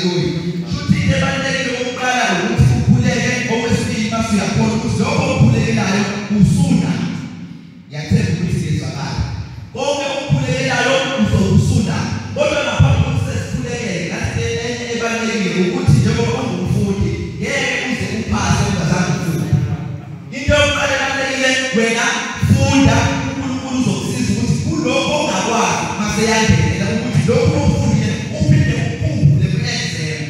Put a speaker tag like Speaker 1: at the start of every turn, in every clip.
Speaker 1: Haleluya. Shuthi into ebalulekile okokuqala ukuthi ukhuleke, okwesibili mase uyakhona ukuthi lokho okukhulekelayo usuna. Ngiyathemba ukuthi siyezwakala. Konke okukhulekelayo uzosuna. Kodwa ngaphambi kokuthi sesikhulekele, ngathi enye ebalulekile ukuthi njengoba ungumfundi ngeke uze uphase ungazange ufunde. Into yokuqala ebalulekile wena funda, uNkulunkulu uzokusiza ukuthi kulokho ongakwazi mase yangenela ukuthi lokho ofundile uphinde ukukhumbule ku-exam.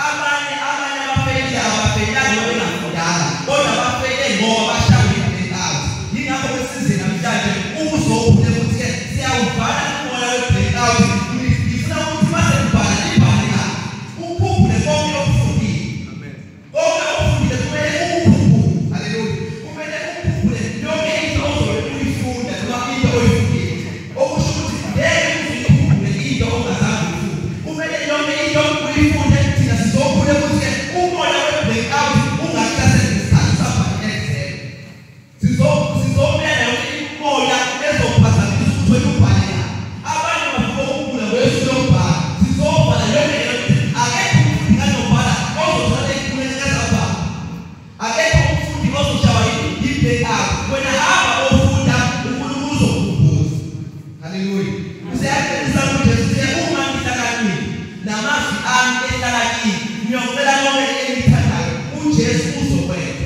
Speaker 1: Abanye abafeyile abafeyilanga ngoba bengafundanga, kodwa bafeyile ngoba bashawe i-blackout. Yingakho besize namhlanje uzokhule ukuthi-ke siyawuvala umoya we-blackout. Ngifuna ukuthi mase ubhala ibhale kahle, ukukhumbule konke okufundile. Konke okufundile kumele ukukhumbule. Haleluya. Kumele ukukhumbule yonke into ozobe uyifunda noma into oyifundile. Okusho ukuthi ngeke uze uyikhumbule into ongazange uyifunde. Kumele yonke into uyifunde. Thina sizokhule ukuthi umoya we-blackout ungahlaseli ngesikhathi usabhala i-exam. Sizomela yonke imimoya ezophazamisa ukuthi wena ubhale kahle. Abanye bafuna ukugula ngwesu lokubhala. Sizobhala yonke leyo nto. Akekho umfundi kanobhala ozothola ikhuleke kazabhala. Akekho umfundi ozoshawa i-blackout. Wena hamba ofunda, uNkulunkulu uzokukhumbuza. Haleluya. Useyaqinisa uJesu uthe uma ngihlala kini namazwi ami ehlala kini, ngiyocela konke enithandayo, uJesu uzokwenza.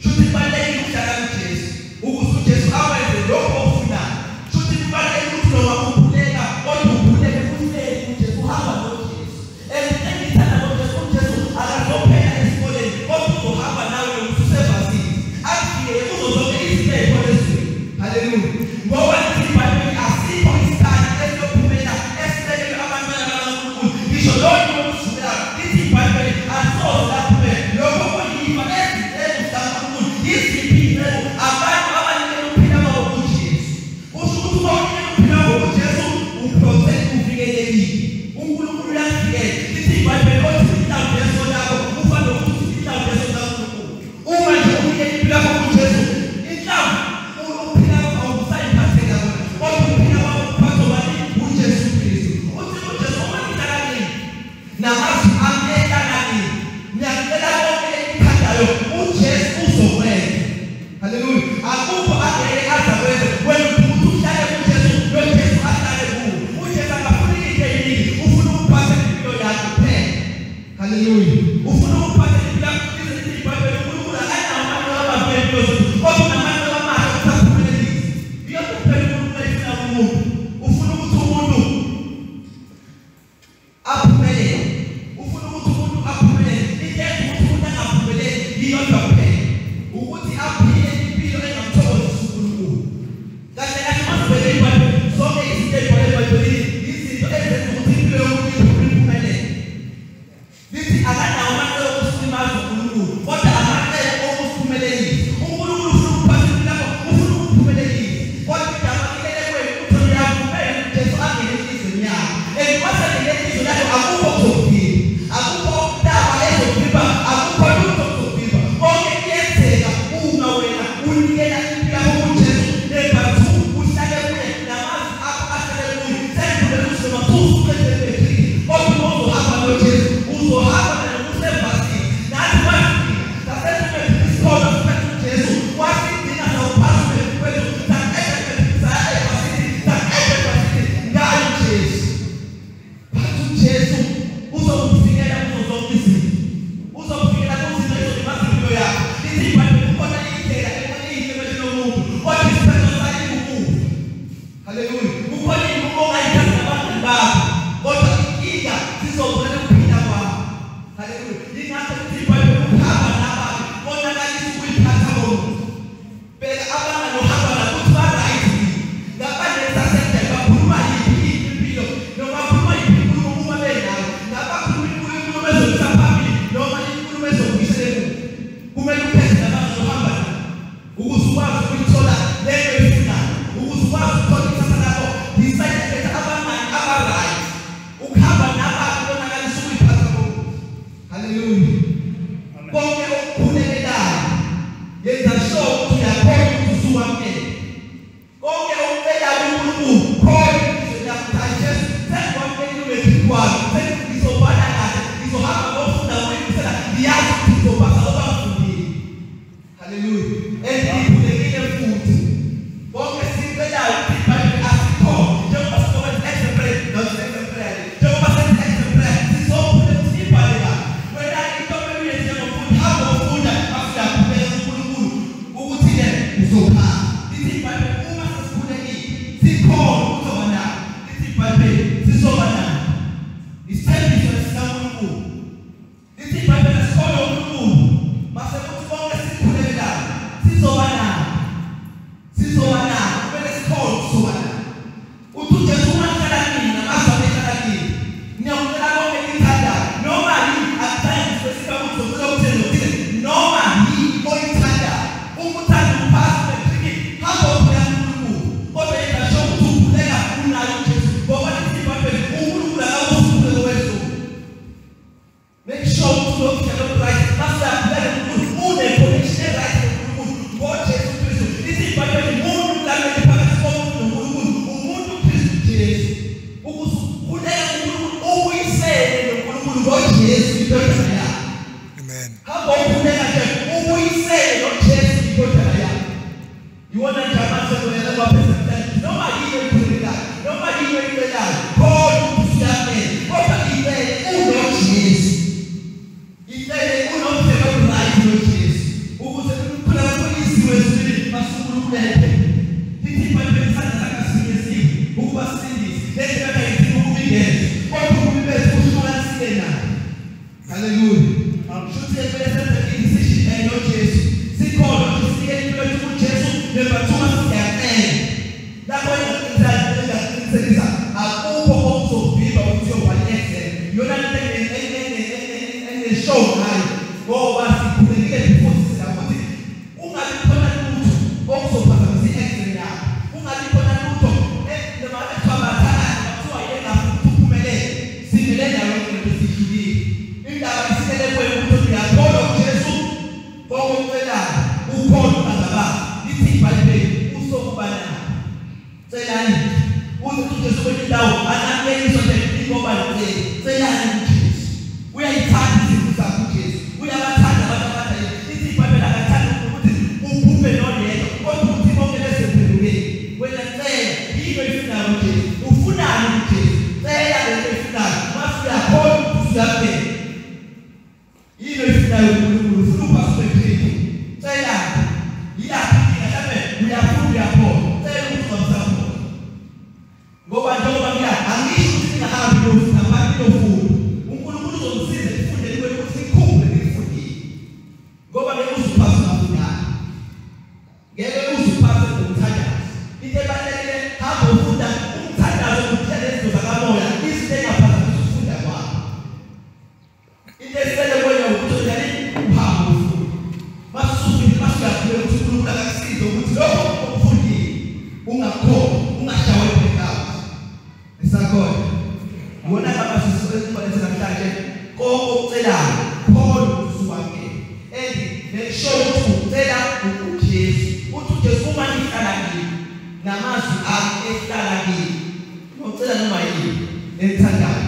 Speaker 1: Shuthi kubalulekile ukuhlala kuJesu ukuze uJesu akwenze lokho okufunayo. Shuthi kubalulekile ukuthi noma ukhuleka kodwa ukhuleke uhleli kuJesu, uhamba noJesu. And engithanda ngoJesu, uJesu akazophela esikoleni kodwa uzohamba nawe nokuthi usevasithi akufikele kuzo zonke izinto ey'khona ezweni. Haleluya. Ngoba lithi iBhayibheli asikho isikhathi esiyophumela esibekelwe abantwana bakaNkulunkulu. Ngisho lonke oluzulayo lithi iBhayibheli asoze laphumela. Lokho kuyifa ezinceku zikaNkulunkulu. Yiziphi iy'nceku? Abantu abanikela ukuphila kwabo kuJesu. Kusho ukuthi uma unikela ukuphila kwabo kuJesu, uprotect, uvikelekile. uNkulunkulu uyakuvikela. Lithi iBhayibheli othi inhlamvu yeso lakho ufana nokuthi inhlamvu yeso likaNkulunkulu. Uma nje unikela impilo yakho kuJesu, inhlamvu ukuphila kwakho awusayiphatheka kona, kodwa ukuphila kwakho kuphathwa bani? UJesu Kristu. Uthi uJesu uma ngihlala kini namazwi ami ehlala kini, ngiyacela konke enikuthandayo, uJesu uzokwenza. Haleluya. Akukho angeke aze akwenze. Wena udinga ukuthi uhlale kuJesu, noJesu ahlale kuwe. UJesu akafuni into eyiningi, ufuna ukuphatha impilo yakho kuphela. Haleluya. Ufuna ukuphatha impilo yakho. Lize lithi iBhayibheli uNkulunkulu akanawo amacebo amabi ngempilo zethu, kodwa unamacebo amahle ukuthi asiphumelelise. Iyona kuphela uNkulunkulu ayifuna kumuntu. Ufuna ukuthi umuntu aphumelele. Ufuna ukuthi umuntu aphumelele. Into eyenza ukuthi umuntu angaphumeleli iyodwa kuphela, ukuthi aphile impilo engamthokozisi uNkulunkulu. Kahle kahle uma sibheke iBhayibheli, zonke izinto ey'bhalwe eBhayibhelini izinto ezenza ukuthi impilo yomuntu iphumelele. Lithi akanawo amacebo okusimaza uNkulunkulu, kodwa amacebo okusiphumelelisa. uNkulunkulu ufuna ukuphatha impilo yakho, ufuna ukuphumelelisa. Kodwa indaba ilele kwenu ukuthi uyavumela uJesu angene enhliziyweni yakho. And mase engene enhliziyweni yakho akukho okuzokuvimba, akukho ntaba ezokuvimba, akukho lutho okuzokuvimba. Konke kuyenzeka uma wena unikela impilo yakho kuJesu. Number 2, uhlale kuye namazwi akho ahlale kuye. Sengikhulela ukuthi noma usuqede matric, kodwa uma uzohamba noJesu uzohamba naye usevasithi. Nathi kwafika sasenza umatric isikolo siphethe uJesu, wasigcina sawuphasa umatric wethu, saqeda umatric saya evasithi, saqeda evasithi ngayo uJesu. But uJesu uzokuvikela kuzo zonke izinto. Uzokuvikela kuzinto ezolimaza impilo yakho. Lithi iBhayibheli kukhona indlela enhle emehlweni omuntu, kodwa isiphetho sayo ikukufa. Haleluya. Kukhona inqubo ongayithatha nabangani bakho, kodwa inkinga zizobulala ukuphila kwakho. Haleluya. Yingakho lithi iBhayibheli ukuhamba nababi konakalisa ukuyiphatha komuntu. Bheka abangani ohamba nabo ukuthi ba-right yini. Ngabanezasendlela bakhuluma yiphi impilo noma bakhuluma yiphi inkulumo uma benawe. Ngabakhuluma inkulumo ezokuyisa phambili noma inkulumo ezokuyisela emuva. Kumele uphethe nabangani ohamba nabo ukuze ukwazi ukuyithola lento oyifunayo, ukuze ukwazi ukuthola ikusasa lakho. kwaphezulu noma yini ekhulekayo noma yini oyicelayo khona ukuthi uyamele kodwa icele unoJesu icele unomthetho right noJesu ukuze ukukhula kwakho iziwe ezulwini masukululeke lithi iBhayibheli isandla sakhe sinyesiwe ukuba sisindise lendlela kayidingi ukuba ingezwe kodwa ukuba ibethe ushumanisile naye. Haleluya. Shuthi kumele senze i-decision naye noJesu sikhona ukuthi sinikele impilo yethu kuJesu number 2 siyacela lapho engaqinisekisa akukho okuzovimba ukuthi uyobhala i-exam iyona into eneshow ngayo ngoba sikhulekile before sisila ukuthi kungabi khona lutho okuzophazamisa i-exam yakho kungabi khona lutho noma kuthiwa bathakathi kuthiwa yena ngafuna ukuthi uphumelele simele nayo yonke lento siyidlulile indaba isilele kuwena ukuthi uyakholwa kuJesu konke okucelayo ukhona ungangabazi lithi iBhayibheli usokuba nakho celani uze uJesu kwenye indawo anamukeliso nje ingoba nicele celani kuJesu uyayithanda izinto zakho uJesu uyabathanda abantu abadala lithi iBhayibheli akathandi ukuthi uphuphe noyedwa kodwa ukuthi bonke bezephendukeni wena cela yini oyifunayo kuJesu ufunani kuJesu cela lento oyifunayo mase uyakholwa ukuthi uyamele yini oyifunayo kuNkulunkulu ufuna uphase matric cela yilaphi inkinga mhlawumbe uyafunda uyaphola cela ukuthi ungamsaphola ngoba njengoba ngila angisho ukuthi ningahambi niyofunda abantu niyofunda uNkulunkulu uzomsiza ekufundeni kwenu ukuthi nikhumbule nikufundile ngoba ngeke uze uphase ungafundanga ngeke uze uphase ngomthandazo into ebalulekile hamba ufunda umthandazo ukuthela izinto zakamoya izinto engaphazamisa ukufunda kwakho into esele kuwena ukuthi njani uhambe ufunde masufundile masuyakhuleka ukuthi uNkulunkulu akakusize ukuthi lokho okufundile ungakhohlwa ungashawa i-blackout esakhona wona amazwi esibalise namhlanje konke okucelayo khona ukuthi usuwamukele and make sure ukuthi ucela uJesu uthi uJesu uma nihlala kimi namazwi ami ehlala kimi ngocela noma yini enithandayo.